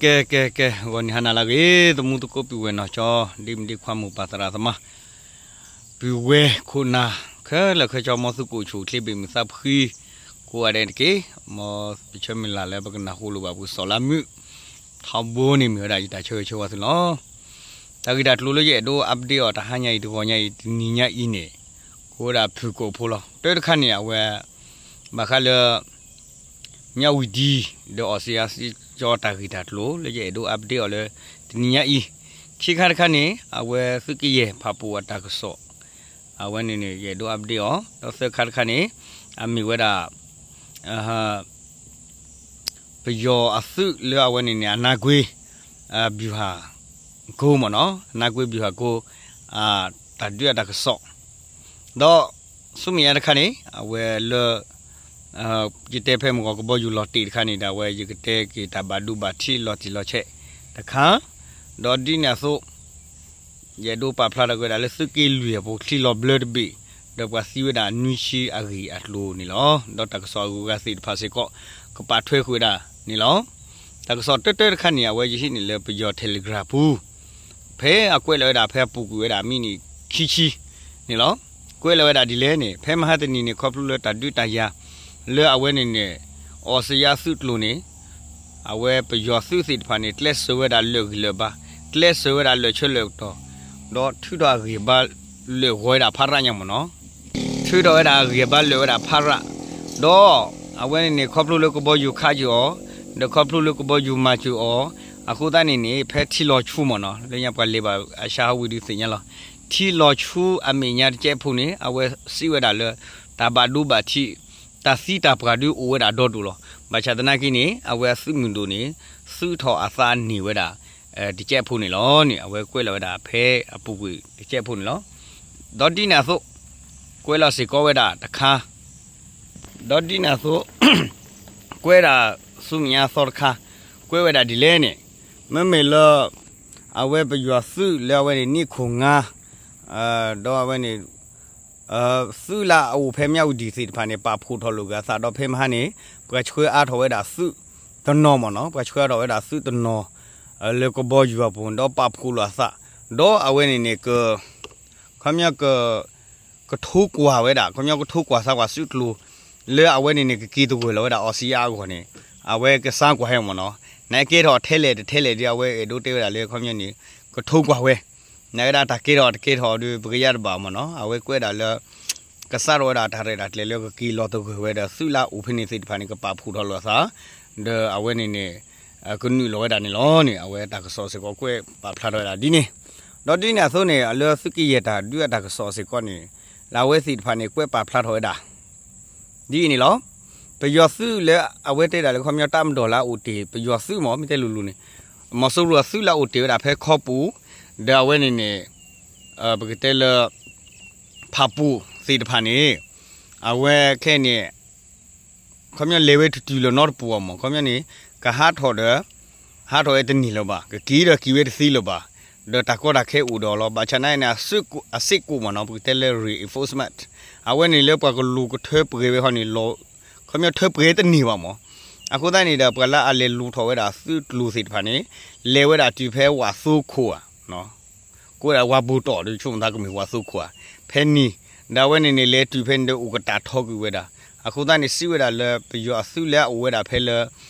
ကဲ ကဲ ကဲ ဂီၤနံၤဟါနၤလၢအဂ့ၤ သမူသကိးပုၢ်ဝဲၢ်နီၢ်ကၠီ ဒ့မုၣ်ဒ့ခွါမိၢ်ပၢ်သရၣ်သမါ ပုၢ်ဝဲၢ်ခိၣ်နၢ် ခဲလၢာ်ခဲဆ့ မ်သုကအိၣ်ဆူၣ်အိၣ်ချ့ဘၣ်မုာ်သးဖှံ ကိးဂၤဒဲးတက့ၢ်. မ်ပဆၢမုၢ်လၢ်လၢပကနၢ်ဟူလိာ်ဘၣ်ပကစီၣ်လၢမုာ် ထီဘိန့ၣ်မ့ၢ်ဝဲဒၣ်ယတၢ်ဆၢဂ့ၤဆၢဝါသုလီၤ. တၢ်ဂ့ၢ်တၢ်ကျိၤလၢယအဲၣ်ဒိး update အီၤတဟါညါအံၤ တဂီၤညါအံၤ တနံၤညါအံၤန့ၣ် ကိးဝဲဒၣ်ဖုၣ်ကိာ်ဖိလီၤ. တၢ်တခါန့ၣ် အဝဲ ဘၣ်ဃးလၢ မၠးဝံၤဒံ ဒီး အီၣ်စံယါစံကၠီ တၢ်ဂ့ၢ်တၢ်ကျိၤလၢယအဲၣ်ဒိး update အီၤလၢ တနံၤညါအံၤ, ခံခါတခါန့ၣ် အဝဲသုးက့ယဲၢ်ဖးပူၤအတၢ်ကစီၣ် အဝဲန့ၣ်န့ၣ် ယအဲၣ်ဒိး update အီၤ, ဒီးသၢခါတခါန့ၣ် အမ့ၢ်ဝဲဒၣ် ပယီၤအသုးလၢအဝဲန့ၣ်န့ၣ် အနါကွ့ ဗျူဟာကုန်းမ့ၢ်နီၤ, အနါကွ့ ဗျူဟာကုန်း တၢ်ဒုးအတၢ်ကစီၣ်, ဒီးဆူမဲာ်ညါတခါန့ၣ် အဝဲလၢ ယတဲဖဲမုၢ်ဂီၤကဘီယူၤလီၤတံၢ်တခါန့ၣ်ဒီး အဝဲယကတဲက့ၤတၢ်ဘၣ်ဒိဘၣ်ထံးလီၤတံၢ်လီၤဆဲးတခါ, ဒီးဒ်န့ၣ်အသိး ယအဲၣ်ဒိးပာ်ဖျါထီၣ်က့ၤဝဲဒၣ်လၢသုးက့လွံၢ်အပူၤ ချံလီၤဘျၢတဘ့ၣ်, ဒီးပှၤသံဝဲဒၣ်နွံဆံအဂ့ၢ်အကျိၤန့ၣ်လီၤ. ဒီးတၢ်ကစီၣ်အဂုၤအဂၤသ့ၣ်တဖၣ်စ့ၢ်ကီး ကပာ်ထွဲဃုာ်ဝဲဒၣ်န့ၣ်လီၤ. တၢ်ကစီၣ်တၢတၢတခါန့ၣ် အဝဲယဟံးန့ၢ်လၢပယီၤ Telegram ပူၤ ဖဲအကွဲးလီၤဝဲဒၣ်ဖဲအပူၤကွံာ်ဝဲဒၣ်မံးနံးခံဆံန့ၣ်လီၤ. ကွဲးလီၤဝဲဒၣ်ဒ်လဲၣ်န့ၣ် ဖဲမဟါတနံၤန့ၣ် ခီဖျိလၢတၢ်ဒုးတၢ်ယၤ လၢအဝဲန့ၣ်န့ၣ် အီၣ်စံယါသုးကျိၤန့ၣ် အဝဲပယီၤသုးသ့ၣ်တဖၣ်န့ၣ် ကျဲးစၢးဝဲဒၣ်လၢာ်ဂံၢ်လၢာ်ဘါ, ကျဲးစၢးဝဲဒၣ်လၢာ်ဆၢလၢာ်ကတီၢ်, ဒီးထုးထီၣ်အဂံၢ်အဘါလၢာ်ဂီၤဝဲဒၣ်ဖးရၣ်ညါမ့ၢ်နီၤ ထုးထီၣ်ဝဲဒၣ်အဂံၢ်အဘါလၢာ်ဝဲဒၣ်ဖးရၣ်, ဒီးအဝဲန့ၣ်န့ၣ် ခီဖျိလၢကဘီယူၤခးစၢၤအီၤ, ဒီးခီဖျိလၢကဘီယူၤမၤစၢၤအီၤ, အဃိသတးန့ၣ်န့ၣ် ဖဲထံလီၤဆူမ့ၢ်နီၤ လၢညါပှၤလဲၤဘၣ်အဆါဟီဝံၤဒုးသ့ၣ်ညါလီၤ. ထံလီၤဆူအမဲာ်ညါတကဲးဖိန့ၣ် အဝဲစံးဝဲဒၣ်လၢ တၢ်ဘၣ်ဒိဘၣ်ထံး တၢ်သံတၢ်ပှၢ်ဒုးအိၣ်ဝဲဒၣ်ဒီဒူၣ်လီၤ. ဘၣ်ဆၣ်သနာ်က့န့ၣ် အဝဲအသုးမုၢ်ဒိၣ်န့ၣ် သုးထီၣ်အသးန့ၢ်ဝဲဒၣ် တကဲးဖိန့ၣ်လီၤန့ၣ် အဝဲကွဲးလီၤဝဲဒၣ်ဖဲအပူၤကွံာ်တကဲးဖိန့ၣ်လီၤ. ဒီးဒ်န့ၣ်အသိး ကွဲးလီၤစ့ၢ်ကီးဝဲဒၣ်တခါ, ဒီးဒ်န့ၣ်အသိး ကွဲးဒၣ်ဆူမဲာ်ညါသီတခါ, ကွဲးဝဲဒၣ်ဒ်လဲၣ်န့ၣ် မ့မ့ၢ်လၢ အဝဲပယီၤသုးလၢအဝဲန့ၣ် နံၣ်ခိၣ်ငါ ဒီးအဝဲန့ၣ် သုးလၢအအိၣ်ဖဲမၠးဝံၤဒံၣ်သ့ၣ်တဖၣ်န့ၣ် ပာ်ဖှိၣ်ထီၣ်လိာ်က့ၤအသး ဒီးဖဲမဟါန့ၣ် ပှၤဆှၢအါထီၣ်ဝဲဒၣ်သုးတနီၤမ့ၢ်နီၤ, ပှၤဆှၢအါထီၣ်ဝဲဒၣ်သုးတနီၤ လၢကဘီယူၤအပူၤ ဒီးပာ်ဖှိၣ်လိာ်အသး, ဒီးအဝဲန့ၣ်န့ၣ် ခီပညီ ကထိကွၢ်ဝဲဒၣ် ခီပညီကထိကွၢ်သးကွၢ်သုးကျိၤ လၢအဝဲန့ၣ်န့ၣ် ကက့ၤတဂၢၢ်လီၤဝဲဒၣ်အီစံယါအဂီၢ်န့ၣ် အဝဲကစါကွၢ်ဟဲမ့ၢ်နီၤ, နကဲထီၣ်ထဲလဲၣ်တထဲလဲၣ်ဒီး အဝဲအဲၣ်ဒိးတဲဝဲဒၣ်လၢခီပညီန့ၣ် ကထိကွၢ်ဝဲ နကဲဒၣ်တၢ်ကဲထီၣ်ဒီး ပကယါတဘၣ်မ့ၢ်နီၤ, အဝဲကွဲးဒၣ်လၢ ကစးထီၣ်ဝဲဒၣ်တၢ်ရဲၣ်တၢ်ကျဲၤလၢကက့ၤလီၤတဂၢၢ်ဝဲဒီး သုးလၢအအိၣ်ဖဲန့ၣ်သ့ၣ်တဖၣ်န့ၣ် ကပာ်ဖှိၣ်ထီၣ်လိာ်အသး ဒီးအဝဲန့ၣ်န့ၣ် ကနုာ်လီၤဝဲဒၣ်န့ၣ်လီၤန့ၣ် အဝဲတၢ်ကစီၣ်စ့ၢ်ကီးကွဲးပာ်ဖျါထီၣ်ဝဲဒၣ်ဒ်န့ၣ်, ဒီးဒ်န့ၣ်အသိးန့ၣ် လၢသုးက့ယဲၢ်တၢ်ဒုးအတၢ်ကစီၣ်စ့ၢ်ကီးန့ၣ် လၢအဝဲသ့ၣ်တဖၣ်န့ၣ် ကွဲးပာ်ဖျါထီၣ်ဝဲဒၣ် ဒ်အံၤန့ၣ်လီၤ. ပယီၤသုးလၢအဝဲတဲဒၣ်လၢခီပညီ တပ်မတော်လၢအအိၣ်တ့ၢ် ပယီၤသုးမ့ၢ် မ့ၢ်တဲလိၤလိၤန့ၣ် မီၤစိရိၤအသုးလၢအအိၣ်တ့ၢ်ဝဲဒၣ်ဖဲခီပူၤ ဒီးအဝဲန့ၣ်န့ၣ် ပကတဲလၢ ဖးပူၤသ့ၣ်တဖၣ်န့ၣ် အဝဲခဲအံၤန့ၣ် ခီပညီလဲၤဝဲတတုၤလၢၤနီတပူၤအီၤမ့ၢ် ခီပညီန့ၣ် ကဟးထီၣ်ဒီး ဟးထီၣ်ဝဲတန့ၢ်လၢၤဘၣ် ကက့ၤဒီးက့ၤဝဲတသ့လၢၤဘၣ် ဒီးတၢ်ကီတၢ်ခဲအိၣ်ဒီးလီၤ. ဘၣ်ဆၣ်နာ်န့ၣ် အစ့ၢ်ကီးမ့ၢ်နီၤ ပကတဲလၢ reinforcement အဝဲန့ၣ်လၢပှၤကလူၤကထၢပှဲၤဝဲဃီန့ၣ် ခီပညီထၢပှဲၤတန့ၢ်ဘၣ်မ့ၢ် အဃိသတးန့ၣ်ဒီး ပှၤလၢအလဲၤလူၤထီၣ်ဝဲဒၣ်သုးကျိၤသ့ၣ်တဖၣ်န့ၣ် လဲၤဝဲဒၣ်တုၤဖဲဝၣ်သိခိၣ်ဧါ ကိးဝဲဒၣ်ဝၣ်ဘိၣ်တီၣ်ဒီး ဆိကမိၣ်သးကမ့ၢ်ဝၣ်သိခိၣ်ဧါ ဖဲန့ၣ် ဒီးအဝဲန့ၣ်န့ၣ် လဲၤတုၤဖဲန့ၣ်ဒီးအိၣ်ကတၢ်ထီကွံာ်ဝဲဒၣ် အဃိသတးန့ၣ် စံးဝဲဒၣ်လၢပယီၤအသုးလၢအအိၣ်ဝဲဒၣ်ဖဲလၢ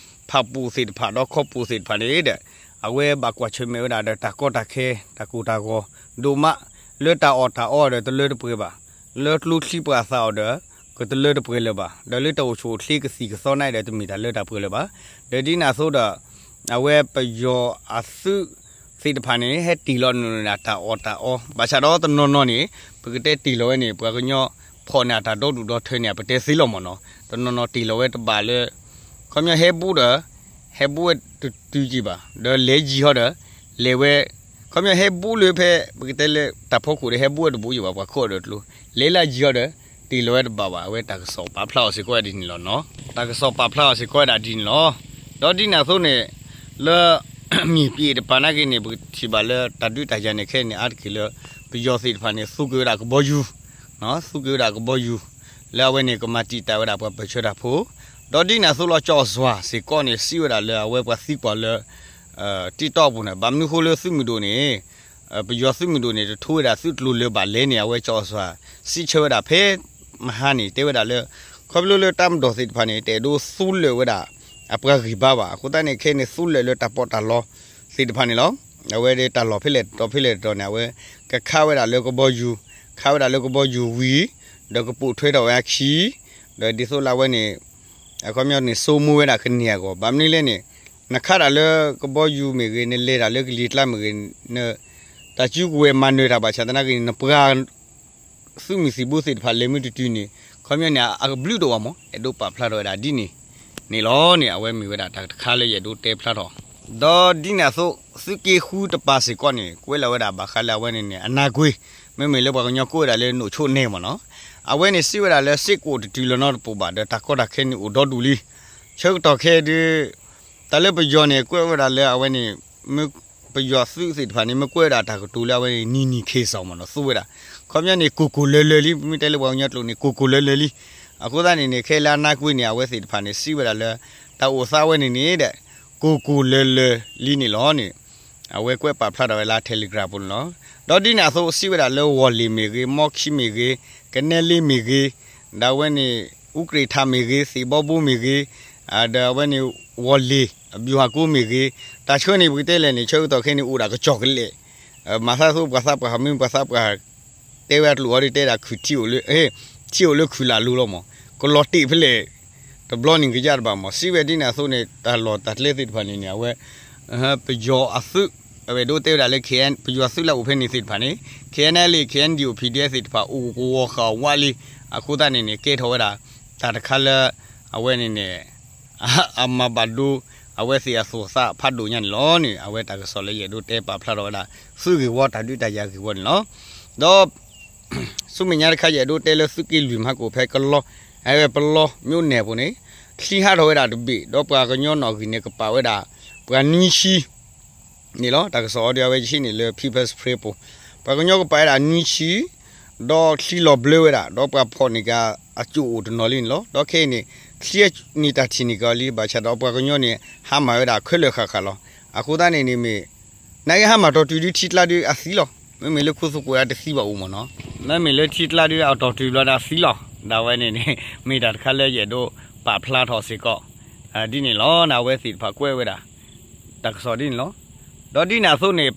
ဖးပူၤသ့ၣ်တဖၣ်ဒီးခီပူၤသ့ၣ်တဖၣ်န့ၣ်ဒီး အဝဲဘၣ်ကွၢ်ဆၢၣ်မဲာ်ဝဲဒၣ်ဒီးတၢ်ကီတၢ်ခဲ တၢ်ကိၢ်တၢ်ဂီၤ ဒိၣ်မး လၢတၢ်အီၣ်တၢ်အီဒီးတလၢတပှဲၤဘၣ် လၢကျိချံပှၤသးအီၤဒီး ကတလၢတပှဲၤလၢၤဘၣ် ဒီးလၢတၢ်အိၣ်ဆူၣ်အိၣ်ချ့ကသံၣ်ကသီန့ၣ်ဒီး တမ့ၢ်တၢ်လၢတၢ်ပှဲၤလၢၤဘၣ် ဒီးဒ်န့ၣ်အသိးဒီး အဝဲပယီၤအသုးသ့ၣ်တဖၣ်န့ၣ် ဟဲတ့ၢ်လီၤနုာ်နုာ်ဒၣ်တၢ်အီၣ်တၢ်အီ ဘၣ်ဆၣ်ဒီးတနီၤနီၤန့ၣ် ပကတဲတ့ၢ်လီၤဝဲန့ၣ် ပှၤကညီဖီၣ်န့ၢ်တၢ်ဒီဒူၣ်ဒီထၢန့ၣ် ပတဲသ့လီၤမ့ၢ်နီၤ တနီၤနီၤတ့ၢ်လီၤဝဲတဘၣ်လၢ ခီပညီဟဲဘူးဒီး ဟဲဘူးဝဲတတုၤကံဘၣ် ဒီးလဲၤယံၤဟီဒီး လဲၤဝဲ ခီပညီဟဲဘူးလၢဖဲ ပကတဲလၢတၢ်ဖီခိၣ်ဒီး ဟဲဘူးဝဲတဘူးယံၤဘၣ် ပှၤခိးအီၤဒီးကျိ လဲၤလၢယံၤဟီဒီး တ့ၢ်လီၤဝဲတဘၣ်ဘၣ် အဝဲတၢ်ကစီၣ်ပာ်ဖျါအီၤစ့ၢ်ကီးဝဲဒၣ်ဒ်န့ၣ်လီၤနီၤ တၢ်ကစီၣ်ပာ်ဖျါအီၤစ့ၢ်ကီးဝဲဒၣ်ဒ်န့ၣ်လီၤ ဒီးဒ်န့ၣ်အသိးန့ၣ် လၢ မ့ၢ်ပံၤတပၤနာ်က့န့ၣ် ပကထံၣ်ဘၣ်လၢတၢ်ဒုးတၢ်ယၤန့ၣ် ခဲအံၤန့ၣ် အါတက့ၢ်လၢ ပယီၤသ့ၣ်တဖၣ်န့ၣ် သူက့ၤဝဲဒၣ်ကဘီယူၤ သူက့ၤဝဲဒၣ်ကဘီယူၤ လၢအဝဲန့ၣ် ကမၤတံာ်တာ်ဝဲဒၣ်ပှၤပၢၢ်ဆၢတၢ်ဖိ ဒီးဒ်န့ၣ်အသိးလီၤ ကၠီၣ်စွၤစ့ၢ်ကီးန့ၣ် စံးဝဲဒၣ်လၢအဝဲပှၤသံကွၢ်လၢ တံၢ်တီၣ်အပူၤန့ၣ် ဘၣ်မနုၤဃိလၢသုးမုၢ်ဒိၣ်န့ၣ် ပယီၤသုးမုၢ်ဒိၣ်န့ၣ် တထိဝဲဒၣ်သုးကျိၤလၢၤဘၣ်လဲၣ်န့ၣ် အဝဲကၠီၤစီၤစံးဆၢဝဲဒၣ်ဖဲမဟါန့ၣ် တဲဝဲဒၣ်လၢ ခီဖျိလၢတၢ်မၤဒီးသ့ၣ်တဖၣ်န့ၣ် တအဲၣ်ဒိးသူလၢာ်ဝဲဒၣ် အပှၤဂံၢ်ဘါဘၣ်. အဃိသတးန့ၣ် ခဲအံၤန့ၣ် သူလၢာ်လၢတၢ်ပီးတၢ်လီသ့ၣ်တဖၣ်န့ၣ်လီၤ. အဝဲဒၣ်တၢ်လီၢ်ဖဲလဲၣ်တတီၤဖဲလဲၣ်တတီၤန့ၣ် အဝဲကခးဝဲဒၣ်လၢကဘီယူၤ, ခးဝဲဒၣ်လၢကဘီယူၤဝံၤ ဒီးကပိာ်ထွဲထီၣ်ဝဲအခံ ဒီးဒ်သိးလၢအဝဲန့ၣ် အခီပညီန့ၣ် ဆိကမိၣ်ဝဲဒၣ်ကန့ၢ်အဂီၢ် ဘၣ်မနုၤလဲၣ်န့ၣ် နခးတၢ်လၢကဘီယူၤမ့ၢ်ဂ့ၤ နလဲၤတၢ်လၢကလံၤကျါမ့ၢ်ဂ့ၤ န တၢ်စုကဝဲၤမၤနၢၤတၢ်ဘၣ်ဆၣ်သနာ်က့န့ၣ် နပှၤ သုးမုၢ်သံၣ်ဘိသ့ၣ်တဖၣ်လဲၤမ့ၢ်တတုၤန့ၣ် ခီပညီန့ၣ် အကဘျုးတအိၣ်ဘၣ်မး အဲၣ်ဒိးပာ်ဖျါထီၣ်ဝဲဒၣ်ဒ်န့ၣ်န့ၣ်လီၤန့ၣ် အဝဲမ့ၢ်ဝဲဒၣ်တၢ်တခါလၢယအဲၣ်ဒိးတဲဖျါထီၣ် ဒီးဒ်န့ၣ်အသိး သုးက့ဃုတပၤစ့ၢ်ကီးန့ၣ် ကွဲးလီၤဝဲဒၣ်ဘၣ်ဃးလၢအဝဲန့ၣ်န့ၣ် အနါကွ့ မ့မ့ၢ်လၢပှၤကညီကိးဝဲဒၣ်လၢ နအိၣ်ဆိးနဲမ့ၢ်နီၤ အဝဲန့ၣ်စံးဝဲဒၣ်လၢ စ့ၢ်ကီးတတုၤလီၤနီတပူၤဘၣ် ဒီးတၢ်ကီတၢ်ခဲန့ၣ်အိၣ်ဒီဒူၣ်လံ ဆၢကတီၢ်ခဲအံၤဒုး တၢ်လၢပယီၤန့ၣ် ကွဲးဝဲဒၣ်လၢအဝဲန့ၣ် ပယီၤသုးသ့ၣ်တဖၣ်န့ၣ် မ့ၢ်ကွဲးဝဲဒၣ်တၢ်ကတိၤလၢအဝဲန့ၣ် နံၤနံၤခ့စီၤမ့ၢ်နီၤ သူဝဲဒၣ် ခီပညီန့ၣ် ကိၢ်ကိၢ်လၢၤလၢၤလံ ပမ့ၢ်တဲလၢပှၤကညီကျိာ်န့ၣ် ကိၢ်ကိၢ်လၢၤလၢၤလံ အဃိသတးန့ၣ်န့ၣ် ခဲလၢအနါကွ့န့ၣ် အဝဲသ့ၣ်တဖၣ်န့ၣ် စံးဝဲဒၣ်လၢ တၢ်အိၣ်သးဝဲန့ၣ်န့ၣ်ဒီး ကိၢ်ကိၢ်လၢၤလၢၤလံန့ၣ်လီၤန့ၣ် အဝဲကွဲးပာ်ဖျါထီၣ်ဝဲလၢ Telegram ပူၤန့ၣ်လီၤ. ဒီးဒ်န့ၣ်အသိးစံးဝဲဒၣ်လၢ ဝီၢ်လ့ၣ်မ့ၢ်ဂ့ၤ, မီခံမ့ၢ်ဂ့ၤ, ကနဲလ့မ့ၢ်ဂ့ၤ, ဒီးအဝဲန့ၣ် အူကြ့ၣ်ထးမ့ၢ်ဂ့ၤ, သ့ၣ်ဘီဘိမ့ၢ်ဂ့ၤ, ဒီးအဝဲန့ၣ် ဝီၢ်လ့ၣ် အဘျူးဟးကိမ့ၢ်ဂ့ၤ, တၢ်ဆၢန့ၣ် ပကတဲလဲၣ်န့ၣ် ဆၢကတီၢ်ခဲအံၤန့ၣ် အိၣ်ဒၣ်ကစီၣ်ကလဲာ် မၤသးသိးပှၤသးပှၢ် မ့ၢ်ပှၤသးပှၢ် တဲဝဲအကျိာ်အီၤဒ်တဲဒၣ်ခုၣ်ထံအိၣ်လၢ ထံအိၣ်လၢခုၣ်လၢ်လိၤလီၤမး, ကလီၤတ့ၢ်ဖဲလဲၣ် တဘျီန့ၣ်ကယၢ်တဘၣ်မး စံးဝဲဒ်န့ၣ်အသိးန့ၣ် တၢ်လီၢ်တၢ်ကျဲသ့ၣ်တဖၣ်န့ၣ်န့ၣ် အဝဲ ပယီၤအသုး အဝဲဒိးတဲဝဲဒၣ်လၢ ပယီၤသုးလၢအအိၣ်ဖဲန့ၣ်သ့ၣ်တဖၣ်န့ၣ် K N L A K N D O P D F သ့ၣ်တဖၣ် အိၣ်ကဝီၤဃာ်ဝးလံ အဃိသတးန့ၣ်န့ၣ် ကဲထီၣ်ဝဲဒၣ် တၢ်တခါလၢ အဝဲန့ၣ်န့ၣ် အမၤဘၣ်ဒိ အဝဲသ့ၣ်အသိၣ်သးဖးဒိၣ်ညါန့ၣ်လီၤန့ၣ် အဝဲတၢ်ကစီၣ်လၢယအဲၣ်ဒိးတဲပာ်ဖျါထီၣ်ဝဲဒၣ် သုးဂ့ၢ်ဝီတၢ်ဒုးတၢ်ယၤဂ့ၢ်ဝီန့ၣ်လီၤ. ဒီး ဆူမဲာ်ညါတခါ ယအဲၣ်ဒိးတဲလၢသုးက့လွံၢ်မဟါကိၣ်ဖဲကလီ အဝဲပလီ မြို့နယ် ပူၤန့ၣ် ချံဟးထီၣ်ဝဲဒၣ်တဘ့ၣ် ဒီးပှၤကညီနီၣ်ဂံၢ်န့ၣ် ကပာ်ဝဲဒၣ် ပှၤနွံဆံ န့ၣ်လီၤ. တၢ်ကစီၣ်အီၤဒ်အဝဲယဟံးန့ၢ်လၢ People's Spring ပူၤ ပှၤကညီကပာ်ဝဲဒၣ်နွံဆံ ဒီးချံလီၤဘျၢဝဲဒၣ် ဒီးပှၤဖီၣ်န့ၢ်က့ၤအစိၣ်အိၣ်တနီၤလံန့ၣ်လီၤ. ဒီးခဲအံၤန့ၣ် ချံန့ၣ်တၢ်ထံၣ်န့ၢ်က့ၤအီၤလံ ဘၣ်ဆၣ်ဒီးပှၤကညီန့ၣ် ဟါမၢ်ဝဲဒၣ်ခဲလၢာ်ဃၣ်ဃၣ်လီၤ. အဃိသတးန့ၣ်န့ၣ်မ့ၢ် နာ်က့ဟါမၢ်တီၢ်တုၤဒုထံကျါဒုအသံလီၤ. မ့မ့ၢ်လၢခိသူၣ်ကွဲးအတသံဘၣ်အိၣ်မ့ၢ်နီၤ. မ့မ့ၢ်လၢထံကျါဒုအတီၢ်တုၤဘျီဒၣ်သံလီၤ. ဒ်ဝဲန့ၣ်န့ၣ် မ့ၢ်တၢ်တခါလၢယအဲၣ်ဒိးပာ်ဖျါထီၣ်စ့ၢ်ကီး ဒ်န့ၣ်လီၤ. အဝဲသ့ၣ်တဖၣ်ကွဲးဝဲဒၣ် တၢ်ကစီၣ်ဒ်န့ၣ်လီၤ. ဒီးဒ်န့ၣ်အသိးန့ၣ်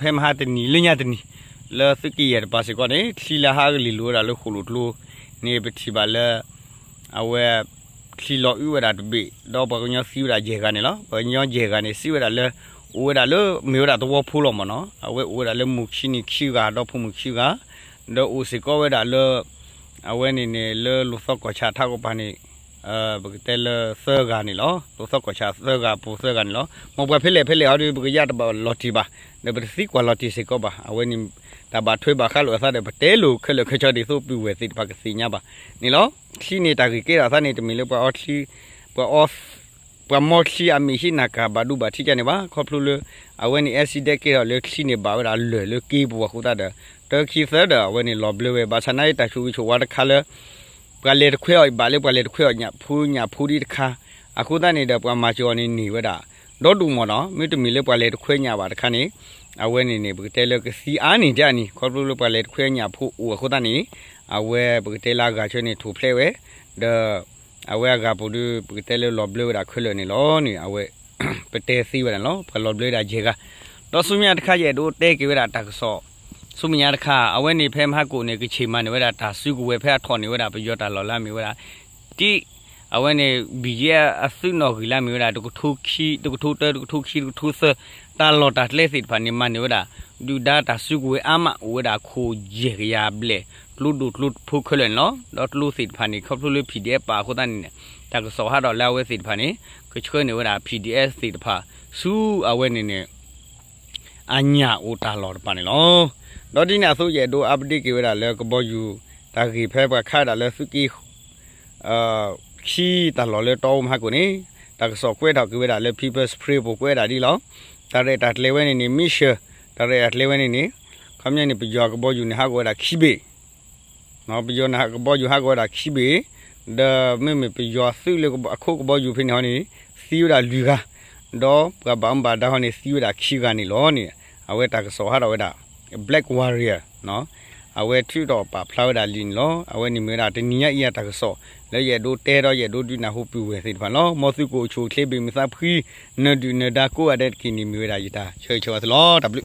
ဖဲမဟါတနံၤလၢညါတနံၤ လၢသုးက့ယဲၢ်တပၤစ့ၢ်ကီးန့ၣ် ချံလၢဟးကလံၤလိၤဝဲဒၣ်လၢဃိၣ်လိၣ်ကျိန့ၣ် ပထံၣ်ဘၣ်လၢ အဝဲ ချံလီၤအုးဝဲဒၣ်တဘ့ၣ် ဒီးပှၤကညီသံဝဲဒၣ်ယဲၢ်ဂၤန့ၣ်လီၤ. ပှၤကညီယဲၢ်ဂၤန့ၣ် စံးဝဲဒၣ်လၢ အိၣ်ဝဲဒၣ်လၢ မ့ၢ်ဝဲဒၣ်သဝီဖိလီၤမ့ၢ်နီၤ. အဝဲအိၣ်ဝဲဒၣ်လၢမုၢ်ခံနံၤခံဂၤ ဒီဖိမုၣ်ခံဂၤ ဒီးအိၣ်စ့ၢ်ကီးဝဲဒၣ်လၢ အဝဲန့ၣ်န့ၣ် လၢလိာ်သီကီၢ်ဆၣ်ထးကီၢ်ပၤန့ၣ် ပကတဲလၢသၢဂၤန့ၣ်လီၤ. လိာ်သီကီၢ်ဆၣ်သၢဂၤ ပူၤသၢဂၤန့ၣ်လီၤ. မ်ပှၤဖဲလဲၣ်ဖဲလဲၣ်ဟီဒုး ပကယါတဘၣ်လီၤတံၢ်ဘၣ် ဒီးပတသံကွၢ်လီၤတံၢ်စ့ၢ်ကီးဘၣ်. အဝဲန့ၣ် တၢ်ဘၣ်ထွဲဘၣ်ဃးလိာ်အသးဒီး ပတဲလိာ်ခဲလၢာ်ခဲဆ့ဒ်သိးပုၢ်ဝဲၢ်သ့ၣ်တဖၣ်ကသ့ၣ်ညါဘၣ်န့ၣ်လီၤ. ချံန့ၣ်တၢ်ဂ့ၢ်ကဲထီၣ်အသးန့ၣ် တမ့ၢ်လၢပှၤအီချံ ပှၤအီ ပှၤမီချံအမံၤဟံးနၤကၤဘၣ်ဒိဘၣ်ထံးကန့ၣ်ဘၣ်. ခီဖျိလၢ အဝဲန့ၣ် accident ကဲထီၣ်လၢချံန့ၣ်ဘၣ်ဝဲဒၣ်လၢၢ်လၢက့ပူၤအဃိသတးဒီး တၢခံသၢဒီး အဝဲန့ၣ်လီၤဘျၢဝဲ ဘၣ်ဆၣ်နာ်က့တၢ်ဆိၣ်ဂ့ၤဆိၣ်ဝါတခါလၢ ပှၤလဲၤတခွဲအီၤအံၤဘၣ်လၢပှၤလဲၤတခွဲအီၤညၣ်ဖိညၣ်ဖိဒံးတခါ အဃိသတးန့ၣ်ဒီး ပှၤမၤစၢၤအီၤန့ၣ်န့ၢ်ဝဲဒၣ် ဒီဒူၣ်မ့ၢ်နီၤ. မ့တမ့ၢ်လၢပှၤလဲၤတခွဲညၣ်ဘၣ်တခါန့ၣ် အဝဲန့ၣ်န့ၣ် ပကတဲလၢကသံအါန့ၢ်ဒ်အါန့ၢ် ခီဖျိလၢပှၤလဲၤတခွဲညၣ်ဖိအိၣ်အဃိသတးန့ၣ် အဝဲပကတဲလၢအဂၤဆၢန့ၣ် ထိၣ်ဖျဲးဝဲ ဒီး အဝဲအဂၤပူၤဒုး ပကတဲလၢလီၤဘျၢဝဲဒၣ်ခဲလၢာ်န့ၣ်လီၤန့ၣ် အဝဲ ပတဲသ့ဝဲဒၣ်န့ၣ်လီၤ. ပှၤလီၤဘျၢဝဲဒၣ်ယဲၢ်ဂၤ ဒီးဆူမဲာ်ညါတခါ ယအဲၣ်ဒိးတဲက့ၤဝဲဒၣ်တၢ်ကစီၣ် ဆူမဲာ်ညါတခါ အဝဲန့ၣ်ဖဲမဟါကိၣ်န့ၣ် ကဆ့ၣ်မၤန့ၢ်ဝဲဒၣ်တၢ်စုကဝဲၤဖဲအထီၣ်န့ၢ်ဝဲဒၣ် ပယီၤတၢ်လီၢ်လၢအမ့ၢ်ဝဲဒၣ် တံၢ် အဝဲန့ၣ် ဘံၣ်ယဲၢ်အသုးနီၣ်ဂံၢ်လၢအမ့ၢ်ဝဲဒၣ် တကထိခံ တကထိတၢ တကထိခံ တကထိသၢ တၢ်လီၢ်တၢ်ကျဲသ့ၣ်တဖၣ်န့ၣ် မၤန့ၢ်ဝဲဒၣ် ဒုၣ်ဒါတၢ်စုကဝဲၤအါမးအိၣ်ဝဲဒၣ်ခိၣ်ယဲၢ်ကယၤဘျဲၣ် ကျိဒိၣ်ကျိဖိခဲလၢာ်န့ၣ်လီၤ. ဒီးကျိသ့ၣ်တဖၣ်န့ၣ် ခီဖျိလၢ P D F ပာ်အဃိသတးန့ၣ် တၢ်ကစီၣ်ဟးထီၣ်လၢအဝဲသ့ၣ်တဖၣ်န့ၣ် ကဆှၢန့ၢ်ဝဲဒၣ် P D F သ့ၣ်တဖၣ် ဆူအဝဲန့ၣ်န့ၣ် အညၣ်အိၣ်တၢ်လီၢ်တဖၣ်န့ၣ်လီၤ. ဒီးဒ်န့ၣ်အသိး ယအဲၣ်ဒိး update က့ၤဝဲဒၣ်လၢကဘီယူၤ တၢ်ဂ့ၢ်ဖဲပှၤခးဝဲဒၣ်လၢသုးက့ ခံတၢ်လီၢ်လၢတီအူမဟါကိၣ်န့ၣ် တၢ်ကစီၣ်ကွဲးထီၣ်က့ၤဝဲဒၣ်လၢ People's Spring ပူၤကွဲးဝဲဒၣ်ဒ်လီၤ. တၢ်ရဲၣ်တၢ်ကျဲၤဝဲန့ၣ်န့ၣ် မ့ၢ်ဆၢ တၢ်ရဲၣ်တၢ်ကျဲၤဝဲန့ၣ်န့ၣ် ခီပညီန့ၣ် ပယီၤကဘီယူၤန့ၣ် ဟးဂီၤဝဲဒၣ်ခံဘ့ၣ် ပယီၤန့ၣ် ကဘီယူၤဟးဂီၤဝဲဒၣ်ခံဘ့ၣ် ဒီးမ့မ့ၢ်ပယီၤသုးလၢအခိၣ်ကဘီယူၤဖဲန့ၣ်ဟီန့ၣ် သံဝဲဒၣ်လွံၢ်ဂၤ ဒီးပှၤဘၣ်မူဘၣ်ဒါဟီန့ၣ် သံဝဲဒၣ်ခံဂၤန့ၣ်လီၤန့ၣ် အဝဲတၢ်ကစီၣ်ဟးထီၣ်ဝဲဒၣ် Black Warrior အဝဲထုးထီၣ်ပာ်ဖျါဝဲဒၣ်လံန့ၣ်လီၤ. အဝဲန့ၣ်မ့ၢ်ဝဲဒၣ်တနံၤညါအံၤအတၢ်ကစီၣ် လၢယအဲၣ်ဒိးတဲဒီးယအဲၣ်ဒိးဒုးနၢ်ဟူပုၢ်ဝဲၢ်သ့ၣ်တဖၣ်န့ၣ်လီၤ. မ်သုကအိၣ်ဆူၣ်အိၣ်ချ့ ဘၣ်မုာ်သးဖှံ နၢၤဒုၣ်နၢၤဒါကိးဂၤဒဲးတက့ၢ်န့ၣ် မ့ၢ်ဝဲဒၣ်ယတၢ်ဆၢဂ့ၤဆၢဝါသုလီၤ. တၢ်ဘျုး